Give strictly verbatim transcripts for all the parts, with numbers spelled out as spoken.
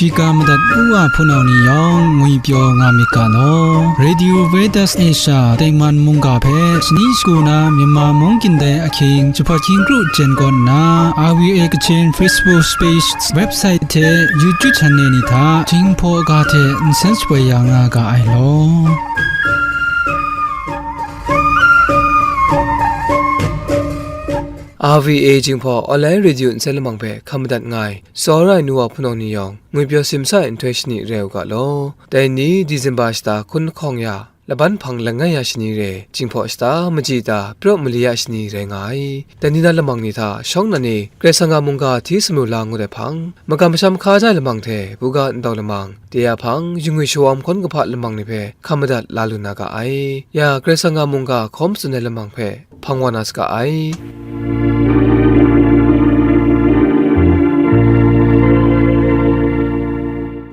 Shiga madat u wa hpunau ni yawng ngwipyaw nga myit ga law. Radio Veritas Asia tengman mungga hpe shani shagu na Myanmar mung gindai ahkying jahpat hkying kru jen kaw nna, R V A Kachin Facebook page, website hte YouTube channel ni hta Jinghpaw ga hte nsen shapoi ya nga ga ai law. R V A Jinghpaw Online Radio nsen lamang hpe hkam madat nga ai, tsawra ai nu wa hpunau ni yawng, ngwipyaw simsa ai nhtoi shani rai u ga law. Dai ni December shata hkun lahkawng ya, laban hpang langai ya shani re, Jinghpaw shata, machyi ta, praw mali ya shani rai nga ai. Dai ni na lamang ni hta shawng nnan e Karai Kasang a mungga hti sumru la ngut ai hpang, makam masham hka ja ai lamang hte buga ndau lamang, de ya hpang, yungwi shawawm hkawn kahpa lamang ni hpe hkam madat la lu na ga ai. Ya Karai Kasang a mungga hkawm tsun ai lamang hpe hpang wa na saga ai.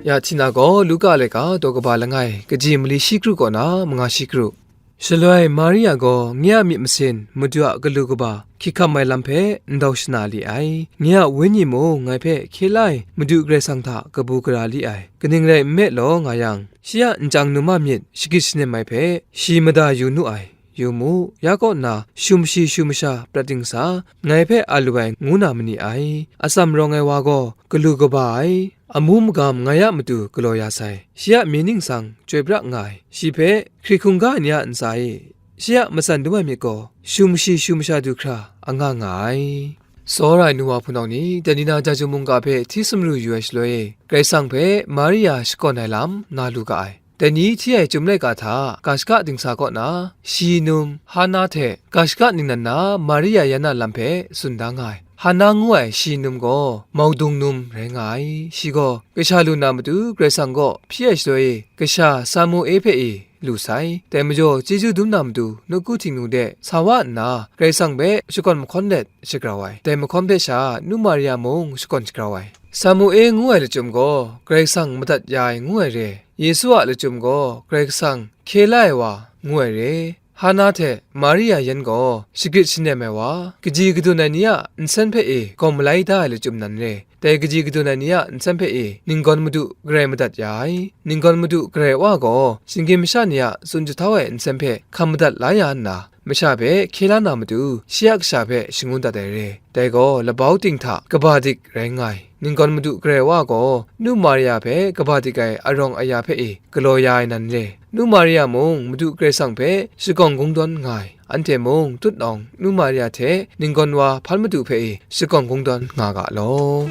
Ya hti na gaw, Luka laika daw kaba langai, kaji mali shi kru kaw na manga shi kru. Shaloi Maria gaw nye a myit masin, Madu a galu kaba hkyihkam ai lam hpe ndau shana li ai. Nye a wenyi mung ngai hpe hkye la ai Madu Karai Kasang hta kabu gara li ai. Kaning rai nme law nga yang, shi a nchyang num a myit shagrit shanem ai hpe shi mada yu nu ai. Yu mu, ya kaw nna, shu mashi shu masha prat dingsa, ngai hpe a lu ai, ngu na ma ni ai. Atsam rawng ai wa gaw, galu kaba ai, amu magam ngai a matu galaw ya sai. Shi a mying ningsang chyoi pra nga ai. Shi hpe hkri hkungga ai ni a ntsa e, shi a matsan dum ai myit gaw, shu mashi shu masha du hkra anga nga ai. Tsawra ai nu wa hpunau ni, dai ni na Jaju mungga hpe hti sumru yu ai shaloi e, Karai Kasang hpe Maria shakawn ai lam na lu ga ai. Dai ni hti ai Chyum laika hta ga shaka dingsa kaw na, shi num, Hana hte ga shaka ningnan na Maria yan a lam hpe tsun da nga ai. Hana ngu ai shi num gaw maudung num rai nga ai. Shi gaw kasha lu na matu Karai Kasang kaw hpyi ai shaloi e, kasha Samu-e hpe e lu sai. Dai majaw, chyeju dum na matu nawku Htingnu de sa wa nna, Karai Kasang hpe shakawn mahkawn let shagrau ai. Dai mahkawn hpe sha, nu Maria mung shakawn shagrau ai. Samu-e ngu ai lachyum gaw Karai Kasang madat ya ai ngu ai re. Yesu a lachyum gaw Karai Kasang hkye la ai wa ngu ai re. Hana hte Maria yan gaw shagrit shanem ai wa, kaji kadun ai ni a nsen hpe e gaw malai da ai lachyum nan re. Dai kaji kadun ai ni a nsen hpe e ninggawn madu garai madat ya ai. Ninggawn madu garai wa gaw shinggyim masha ni a tsun jahtau ai nsen hpe hkam madat la ya nna, masha hpe hkye la na matu, shi a kasha hpe shangun dat ai re. Dai gaw labau ting hta kaba dik rai nga ai. Ninggawn madu garai wa gaw nu Maria hpe kaba dik ai arawng aya hpe e galaw ya ai nan re. Nu Maria mung Madu Karai Kasang hpe shakawng kungdawn nga ai. Anhte mung tutnawng nu Maria hte ninggawn wa hpan madu hpe e shakawng kungdawn nga ga law.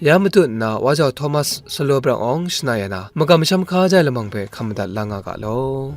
Ya matut nna, Wa Jau Thomas Salo Brang Awng shana ya na, makam masham hkaja ai lamang hpe hkam madat la nga ga law.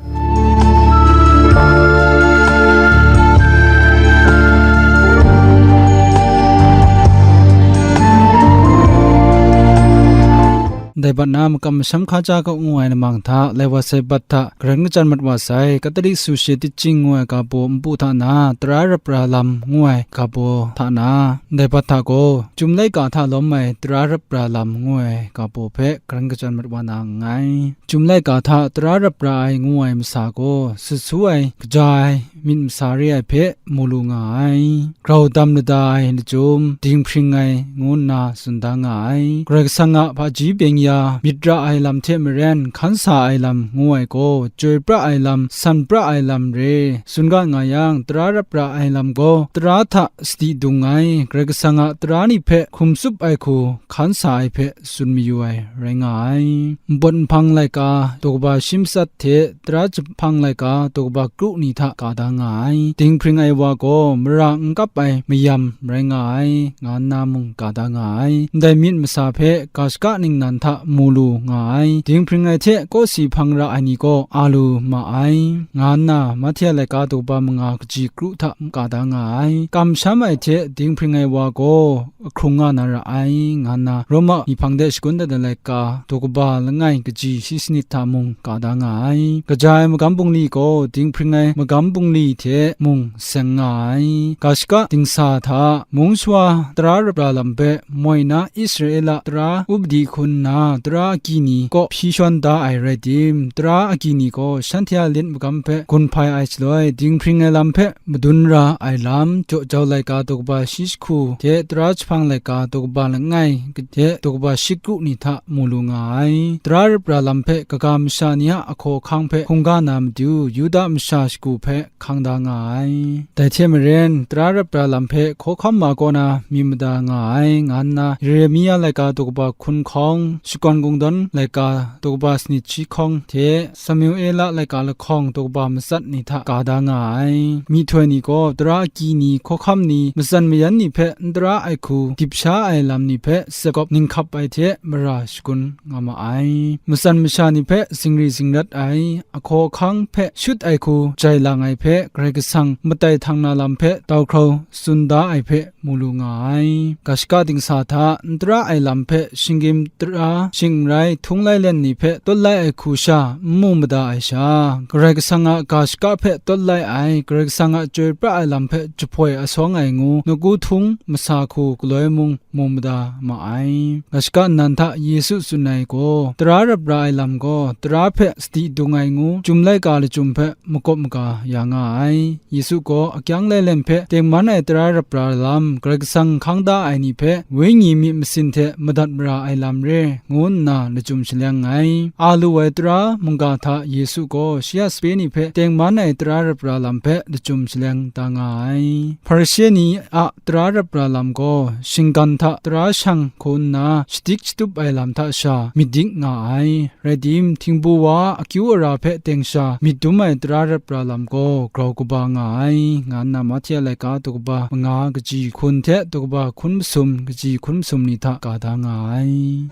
Dai bat na makam masham hkaja kau ngu ai lamang hta, lai wa sai bat hta, garan kachyan mat wa sai, Katolik Sumshe Teching ngu ai ga baw npu hta na, Tara Rap Ra Lam ngu ai ga baw hta na, dai bat hta gaw, Chyum laika hta lawm ai Tara Rap Ra Lam ngu ai ga baw hpe garan kachyan mat wa na nngai. Chyum laika hta tara rap ra ai ngu ai masa gaw, sut su ai, kaja ai, myit masa re ai hpe mu lu nga ai. Grau dam lada ai lachyum, dinghpring ai, ngu nna tsun da nga ai. Karai Kasang a hpaji byeng ya, myit ra ai lam hte maren, hkan sa ai lam ngu ai gaw, chyoi pra ai lam, san pra ai lam re, tsun ga nga yang, tara rap ra ai lam gaw, tara hta sadi dung ai, Karai Kasang a tara ni hpe hkum tsup ai hku hkan sa ai hpe tsun mayu ai rai nga ai. Npawt nhpang laika daw kaba shi matsat hte tara jahpang laika daw kaba kru ni hta ka da nga ai. Dinghpring ai wa gaw mara n kap ai mayam rai nga ai, nga nna mung ka da nga ai. Ndai myit masa hpe ga shaka ningnan hta mu lu nga ai. Dinghpring ai hte kawsi hpang ra ai ni gaw a lu ma ai, nga nna Mahte a laika daw kaba manga kaji kru hta ka da nga ai. Kamsham ai hte dinghpring ai wa gaw ahkrung nga na ra ai, nga nna Roma myi hpang de shagun dat ai laika daw kaba langai kaji shi sanit hta mung ka da nga ai. Kaja ai magam bungli gaw dinghpring ai magam bungli hte mung seng nga ai. Ga shaka dingsa hta mung shawa tara rap ra lam hpe moi na Israela tara upadi hku nna tara agyi ni kaw hpyi shawn da ai rai tim, tara agyi ni gaw shanhte a lit magam hpe gun hpai ai shaloi, dinghpring ai lam hpe madun ra ai lam, jaw jau laika daw kaba shi jahku hte tara jahpang laika daw kaba langai hte daw kaba shi kru ni hta mu lu nga ai. Tara rap ra lam hpe kaga masha ni a ahkaw ahkang hpe hkungga na matu, Yuda masha shagu hpe hkang da nga ai. Dai hte maren, tara rap ra lam hpe hkawhkam ma kaw na mi mada nga ai, nga nna Yeremia laika daw kaba hkun hkawng, shakawn kungdawn laika daw kaba sanit shi hkawng hte Samuela laika lahkawng daw kaba matsat ni hta ka da nga ai. Myihtoi ni gaw tara agyi ni, hkawhkam ni, matsan mayan ni hpe n tara ai hku dip sha ai lam ni hpe sakawp ninghkap ai hte mara shagun nga ma ai. Matsan masha ni hpe zingri zingrat ai, ahkaw ahkang hpe shut ai hku jai lang ai hpe, Karai Kasang matai htang na lam hpe tau hkrau tsun da ai hpe mu lu nga ai. Ga shaka dingsa hta n tara ai lam hpe shinggyim tara shing n rai htung lailen ni hpe tawt lai ai hku sha n mu mada ai sha, Karai Kasang a ga shaka hpe tawt lai ai, Karai Kasang a chyoi pra ai lam hpe jahpoi asawng ai ngu, nawku htung masa hku galoi mung mu mada ma ai. Ga shaka nnan hta Yesu tsun ai gaw, tara rap ra ai lam gaw, tara hpe sadi dung ai ngu, chyum laika lachyum hpe makawp maga ya nga ai. Yesu gaw akyang lailen hpe tengman ai tara rap ra lam, Karai Kasang hkang da ai ni hpe wenyi myit masin hte madat mara ai lam re, ngu nna lachyum shaleng ai. A lu ai tara mungga hta Yesu gaw shi a sape ni hpe tengman ai tara rap ra lam hpe lachyum shaleng da nga ai. Hparishe ni a tara rap ra lam gaw, shinggan hta tara shang hku nna shadik shatup ai lam hta sha myit dik nga ai. Rai tim, htingbu wa a akyu ara hpe teng sha myit dum ai tara rap ra lam gaw grau kaba nga ai, nga nna Mahte a laika daw kaba manga kaji hkun hte daw kaba hkun masum kaji hkun masum ni hta ka da nga ai.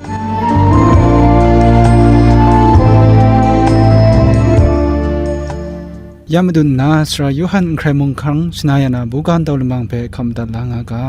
Ya madun nna, Sara Yawhan n hkrai mung hkang shana ya na buga ntau lamang hpe hkam madat la nga ga.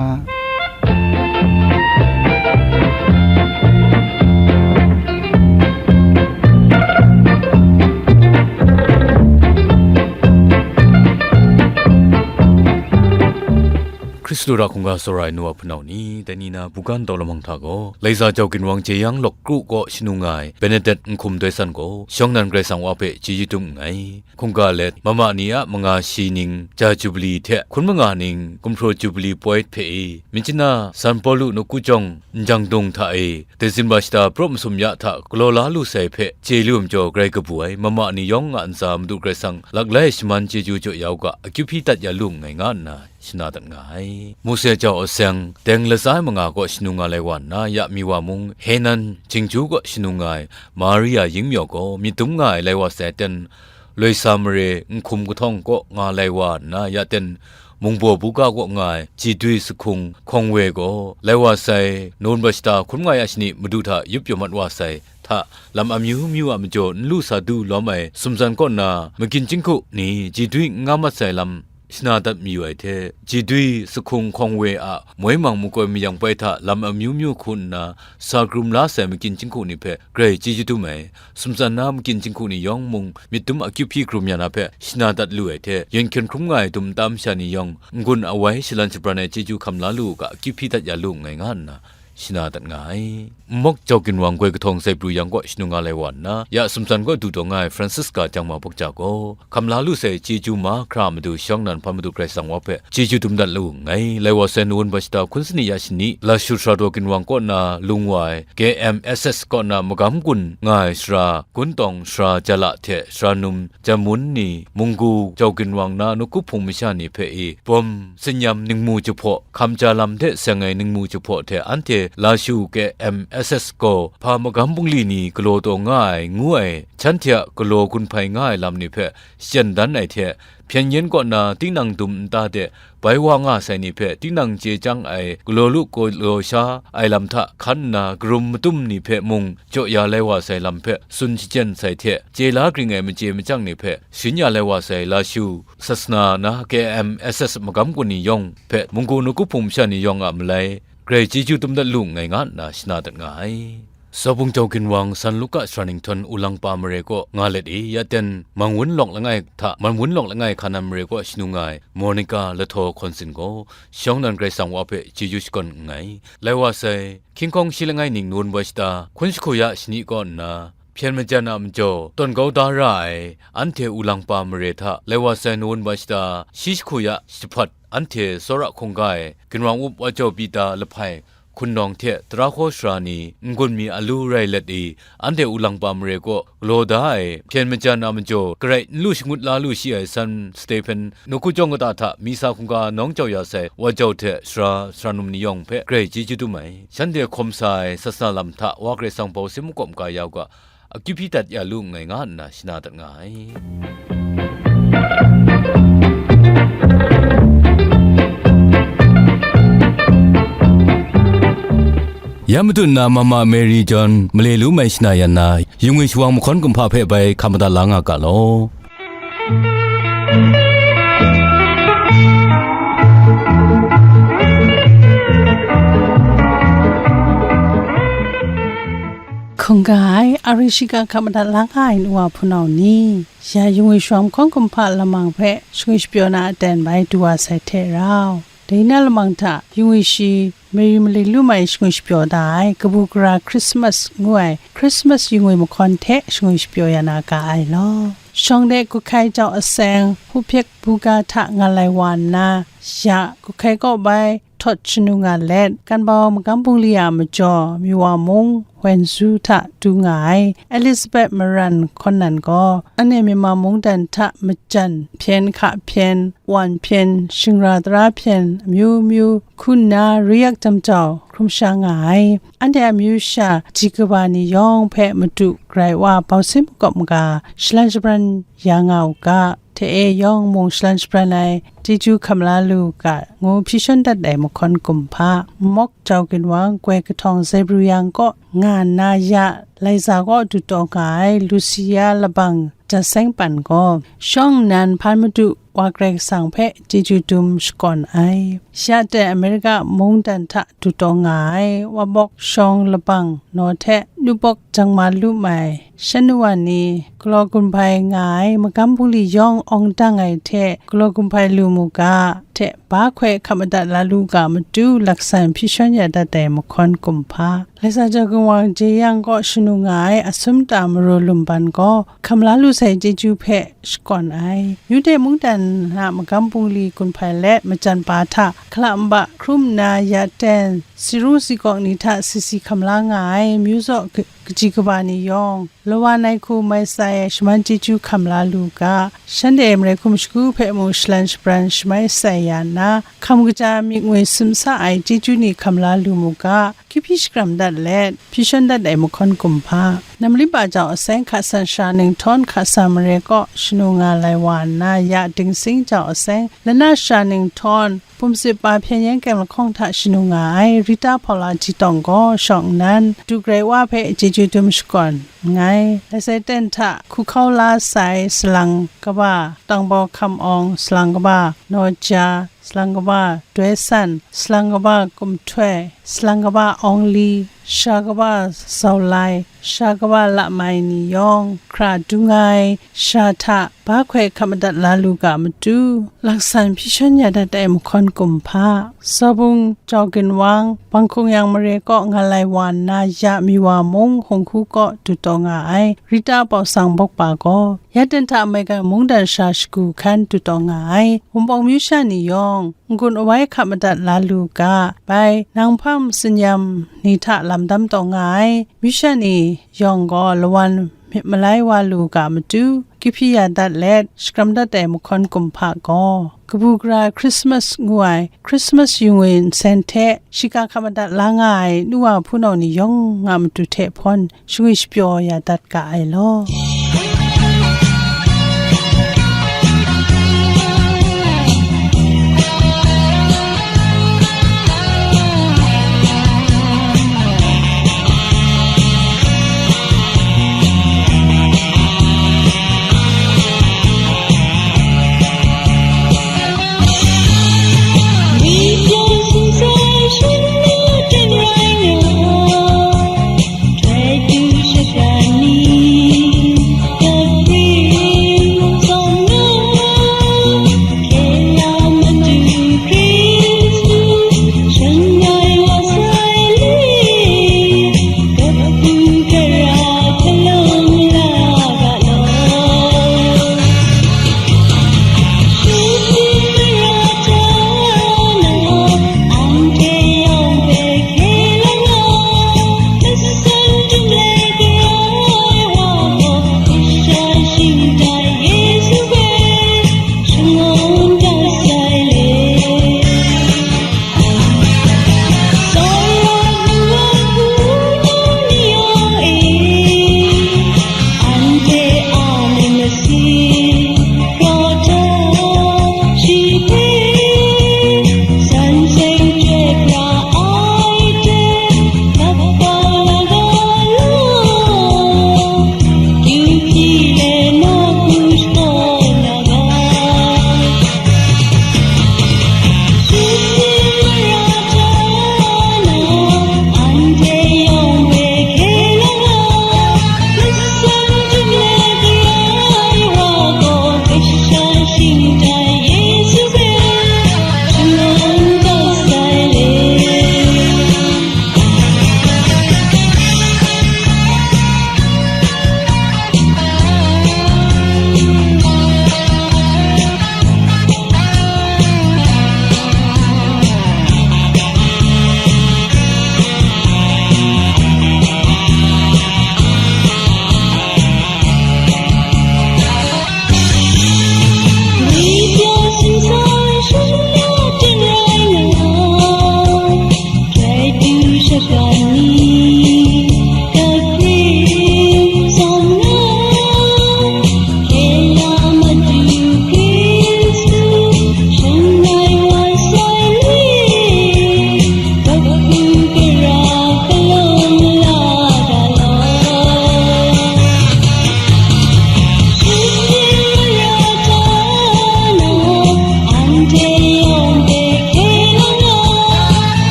Hkristu ra hkungga tsawra ai nu a hpunau ni, dai ni na buga ntau lamang hta gaw, Laiza Jau Ginwang Jeyang Lawk Kru kaw shanu nga ai Benedet Nhkum Doi San gaw, shawng nnan Karai Kasang wa hpe chyeju dum nngai. Hkungga let, mama ni a manga shi ning, ja jubili hte hkun manga ning, gumhpraw jubili poi hpe e, Myitkyina San Pawlu nawku jawng njang dung hta e, December shata praw masum ya hta galaw la lu sai hpe chye lu ai majaw grai kabu ai, mama ni yawng a ntsa Madu Karai Kasang laklai shaman chyeju jaw ya u ga, akyu hpyi dat ya lu nngai, nga nna shana dat nga ai. Mose jau aseng, deng latsa ai manga kaw shanu nga lai wa nna, ya mi wa mung, Henan Jingju kaw shanu nga ai Maria Yingmyaw gaw myit dum nga ai lai wa sai ten, Loisa mare nhkum kahtawng kaw nga lai wa nna, ya ten mungbaw buga kaw nga ai Jidui Sahkung Hkawng We gaw, lai wa sai, November shata hkun nga ya shani Madu hta yup pyaw mat wa sai hta, lam amyu myu a majaw n lu sa du lawm ai sumsan kaw na magyin jinghku ni Jidui n nga mat sai lam shana dat mayu ai hte, Jidui Sahkung Hkawng We a moi mang makoi mayang pai hta lam amyu myu hku nna sa krum la sai magyin jinghku ni hpe grai chyeju dum ai. Sumsan na magyin jinghku ni yawng mung myit dum akyu hpyi hkrum ya na hpe shana dat lu ai hte, yen hkyen hkrum nga ai dum nta masha ni yawng n-gun awai shalan shabran ai chyeju hkam la lu u ga, akyu hpyi dat ya lu nngai, nga nna shana dat nga ai. Nmawk Jau Ginwang goi kahtawng sai pru yang kaw shanu nga lai wa nna, ya sumsan kaw du taw nga ai Francisca Jangma Bawkja gaw, hkam la lu sai chyeju mahkra a matu shawng nnan hpan Madu Karai Kasang wa hpe chyeju dum dat lu nngai. Lai wa sai November shata hkun sani ya shani, Lashu Sara daw Ginwang kaw na lung wa ai K M S S kaw na magam gun nga ai sara, Guntawng sara Jala hte sara num Jamun ni, Munggu Jau Ginwang na nawku hpung masha ni hpe e, bawm, tsin-yam, ningmu jahpaw, hkamja lam hte seng ai ningmu jahpaw hte anhte Lashu K M S S gaw hpa magam bungli ni galaw taw nga ai, ngu ai, shanhte a galaw gun hpai nga ai lam ni hpe shachyen dan ai hte, Hpyen yen kaw na tinang dum nta de bai wa nga sai ni hpe tinang chye chyang ai galaw lu galaw sha ai lam hta hkan nna karum matum ni hpe mung jaw ya lai wa sai lam hpe tsun shachyen sai hte, chye la gring ai machye machyang ni hpe sharin ya lai wa sai Lashu, Sasana na K M S S magam kun ni yawng hpe munggu nawku hpung masha ni yawng a malai, grai chyeju dum dat lu nngai nga nna shana dat nga ai. Sawbung jau ginwang San Luka sara ninghtawn ulangpa mare kaw nga let i, ya ten Mangwun lawk langai hta, Mangwun lawk langai hka nan mare kaw shanu nga ai Monica Lahtaw Hkawn Sin gaw, shawng nan Karai Kasang wa hpe chyeju shakawn nngai. Lai wa sai, hkying hkawng shi langai ning nawun wa shata, hkun jahku ya shani kaw nna, hpyen majan a majaw tawn kau da ra ai, anhte ulangpa mare hta, lai wa sai nawun wa shata, shi jahku ya jahpawt, anhte tsawra hkungga e, ginwang up wa jau Pita lahpai, hkun nawng hte tara hkaw sara ni, n-gun mi alu rai let i, anhte ulangpa mare kaw galaw da ai, hpyen majan a majaw garai n lu shangut la lu shi ai San Stephen, nawku jawng kata hta Misa hkungga nawng jau ya sai wa jau hte sara, sara num ni yawng hpe grai chyeju dum ai. Shanhte hkawm sa ai sasana lam hta Wa Karai Kasang bau si makawp maga ya u ga, akyu hpyi dat ya lu nngai nga nna shana dat nga ai. Ya matu nna Mama Mary John male lu mai shana yan na, yung e shawang mahkawn kumhpa hpe bai hkam madat la nga ga law. Hkungga ai, a ri shiga hkam madat la nga ai nu wa hpunau ni, ya yung e shawang mahkawn kumhpa lamang hpe shangwi shapyaw na aten bai du wa sai hte rau, dai na lamang hta yung e shi Mary male lu mai shangwi shapyaw da ai kabu gara Christmas ngu ai Christmas yung e mahkawn hte shangwi shapyaw ya na ga ai law. Shawng de Guhkai jau aseng, Hpupyek buga hta nga lai wa nna, ya Guhkai kaw bai htawt shanu nga let, Kanbau magam bungli a majaw Miwa mung, Hwenzu hta du nga ai Elizabeth Maran Hkawn Nan gaw, anhte Myanmar mungdan hta majan hpyen hka hpyen, wan hpyen, shingra tara hpyen, amyu myu, hku nna ru yak jam jau hkrum sha nga ai. Anhte amyu sha ji kaba ni yawng hpe Madu Karai Wa bau si makawp maga shalan shabran ya nga u ga, hte e yawng mung shalan shabran ai chyeju hkam la lu ga, ngu hpyi shawn dat ai mahkawn kumhpa, Mawk jau ginwang Goi kahtawng Zebru yang kaw nga nna ya Laiza kaw du taw nga ai Lucia labang Jaseng Pan gaw, shawng nnan hpan Madu Wa Karai Kasang hpe chyeju dum shakawn ai. Ya ten Amerika mungdan hta du taw nga ai Wabawk shawng labang naw hte Nubawk jang ma lu mai, shan nu wa ni galaw gun hpai nga ai magam bungli yawng awng dang ai hte galaw gun hpai lu mu ga, hte ba hkoi hkap madat la lu ga matu laksan hpyi shawn ya dat ai mahkawn kumhpa, Laiza jau ginwang jeyang kaw shanu nga ai Asum ta Maru Lumban gaw hkam la lu sai chyeju hpe shakawn ai. Yu de mungdan a magam bungli gun hpai let majan pa hta hkala nba hkrum nna ya ten, si rung si gawk ni hta si si hkam la nga ai myu zaw ka-, kaji kaba ni yawng, lawan ai hku mai tsai ai shaman chyeju hkam la lu ga, shanhte marai hkum shagu hpe mung shalan shabran shamai sai ya nna, hkam kaja myit ngwi sum sa ai chyeju ni hkam la lu mu ga, kyu hpyi shakram dat let, hpyi shawn dat ai mahkawn kumhpa, Namliba jau aseng hka san sara ninghtawn hka san mare kaw shanu nga lai wa nna, ya Dingsing jau aseng lana sara ninghtawn, Pumsip pa hpyen yen keng lahkawng hta shanu nga ai Rita Paula Jitawng gaw shawng nnan, Madu Karai Wa hpe chyeju dum shakawn nngai. Lasai ten hta hku hkau la sai salang kaba, Tangbau Hkam Awng, salang kaba, Naw Ja, salang kaba, Doi San, salang kaba, Kum Htoi, salang kaba, Awng Li, sara kaba, Zau Lai, sara kaba, Lamai ni yawng hkra dung ai, sara hta ba hkoi hkap madat la lu ga matu, laksan hpyi shawn ya dat ai mahkawn kumhpa, Sawbung jau ginwang, Bangkung yang mare kaw nga lai wa nna, ya Miwa mung hkunghu kaw du taw nga ai, Rita Bawsang Bawkpa gaw, ya ten hta maigan mungdan sha shagu hkan du taw nga ai, Wunpawng myu sha ni yawng, n-gun awai hkap madat la lu ga, bai, nang hpam tsin-yam ni hta lam dam taw nga ai, myu sha ni yawng gaw lawan myit malai wa lu ga matu, kyu hpyi ya dat let, shakram dat ai mahkawn kumhpa gaw, kabu gara Christmas ngu ai Christmas yu ngwi nsen hte shiga hkap madat la nga ai nu wa hpunau ni yawng a matu hte hpawn shangwi shapyaw ya dat ga ai law.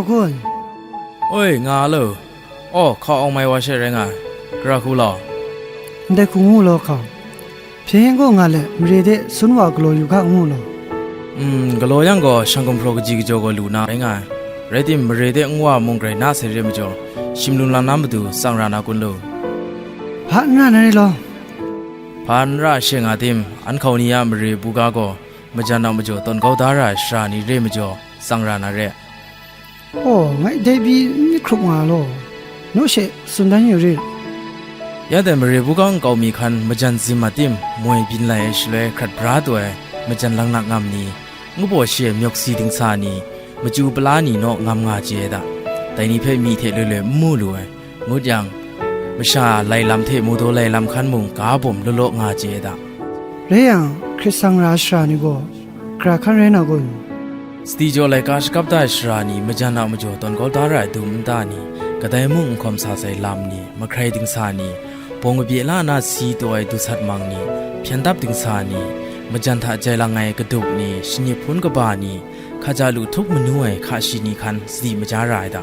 Gun. Oi, nga lo. Aw, hkau awng mai wa she rai nga ai. Gara hku law. Ndai hku ngu law hkau. Hpyen gaw nga let, mare de sun wa galaw yu ga ngu law. Mm, galaw yang gaw, shang gumhpraw kaji kajaw gaw lu na rai nga ai. Rai tim, mare de nwa mung grai na sai re majaw, shim lum lam na matu tsang ra na kun lu. Hpa n ra na re law. Hpa n ra she nga tim, an hkau ni a mare buga gaw, majan a majaw tawn kau da ra ai shara ni re majaw, tsang ra na re. Aw, ngai dai pyi n myit hkrup nga law, naw she tsun dan yu rit. Ya dai mare buga nkau mi hkan majan zim a tim, moi byin lai ai shaloi hkrat bra taw ai, majan langnak ngam ni, ngu baw shi ai myawk si dingsa ni, machyu pala ni naw ngam nga chye ai da. Dai ni hpe myi hte loi loi n mu lu ai. Ngut yang, masha lai lam hte mu daw lai lam hkan mung ga bawm law law nga chye ai da. Rai yang, hkrit sang ra ai shara ni gaw, gara hkan rai na kun? Sadi jaw laika shakap da ai shara ni majan a majaw tawn kau da ra ai dum nta ni, kadai mung n hkawm sa sai lam ni, mahkrai dingsa ni, bawng kabye la na si taw ai dusat mang ni, hpyen dap dingsa ni, majan hta jai lang ai kadup ni, shanip hpun kaba ni, hkaja lu htup manu ai hka shi ni hkan sadi maja ra ai da.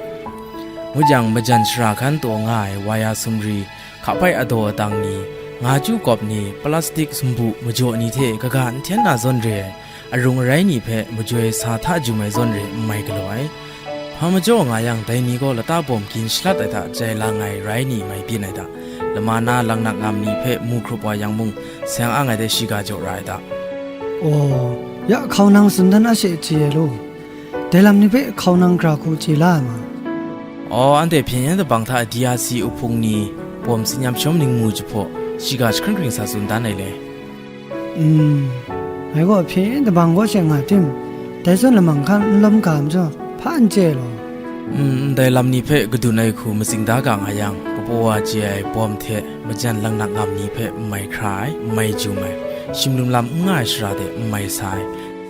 Ngut yang, majan shara hkan taw nga ai waya sumri, hka bai adaw atang ni, nga chyu kawp ni, plastik sumbu majaw ni hte kaga n hten na zawn re ai, arung arai ni hpe majoi sa hta jum ai zawn re n mai galaw ai. Hpa majaw nga yang, dai ni gaw lata bawm gin shalat ai hta jai lang ai rai ni mai byin ai da. Lama na langnak ngam ni hpe mu hkrup wa yang mung, seng ang ai de shiga jaw ra ai da. Aw, ya hkau nang tsun dan a she chye ai law. Dai lam ni hpe hkau nang gara hku chye la ai ma? Aw, anhte hpyen yen dabang hta D R C uhpung ni bawm tsin yam shawm ningmu jahpaw, shiga jahkring hkring sa tsun dan ai le. Mm, ngai gaw hpyen yen dabang kaw she nga tim, dai zawn lamang hkan n lawm ga majaw, hpa n chye ai law. Mm, ndai lam ni hpe kadun ai hku matsing da ga nga yang, kapaw wa chye ai bawm hte majan langnak ngam ni hpe n mai hkra ai, n mai jum ai, shim lum lam n nga ai shara de n mai sa ai,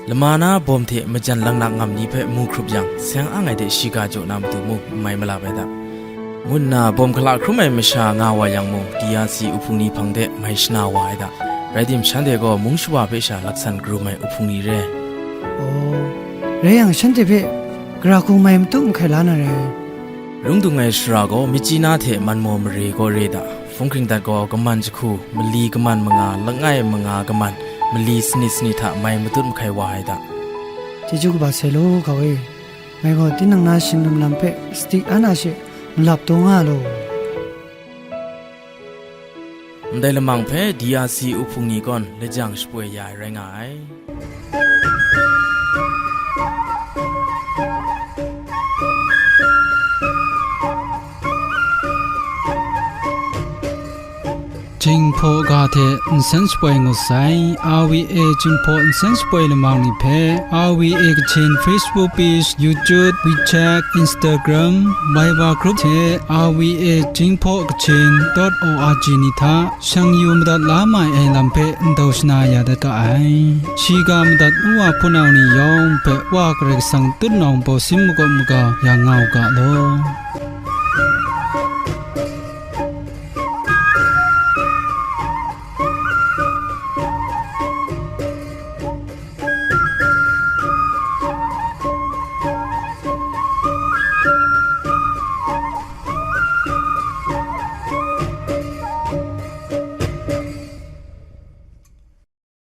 lama na bawm hte majan langnak ngam ni hpe mu hkrup yang, seng ang ai de shiga jaw na matu mung n mai malap ai da, ngu nna bawm hkala hkrum ai masha nga wa yang mung, D R C uhpung ni hpang de mai shana wa ai da. Rai tim, shanhte gaw mung shawa hpe sha laksan karum ai uhpung ni re. Aw, rai yang, shanhte hpe gara hku mai matu n hkai la na re. Rung dung ai shara gaw Myitkyina hte Manmaw mare gaw re da. Hpung hkring dat gaw kaman jahku, mali kaman manga, langai manga kaman, mali sanit sanit hta mai matut mahkai wa ai da. Chyeju kaba sai law, hkau e. Ngai gaw tinang na shim lum lam hpe sadi an a she malap taw nga law. Ndai lamang hpe D R C uhpung ni kawn lajang shapoi ya ai rai nga ai. Jinghpaw ga hte nsen shapoi ngut sai. R V A Jinghpaw nsen shapoi lamang ni hpe, R V A Kachin Facebook page, YouTube, WeChat, Instagram, Viber group hte R V A Jinghpaw Kachin dot O R G ni hta shang yu madat la mai ai lam hpe ndau shana ya dat ga ai. Shiga madat nwa hpunau ni yawng hpe Wa Karai Kasang tutnawng bawsin makawp maga ya nga u ga law.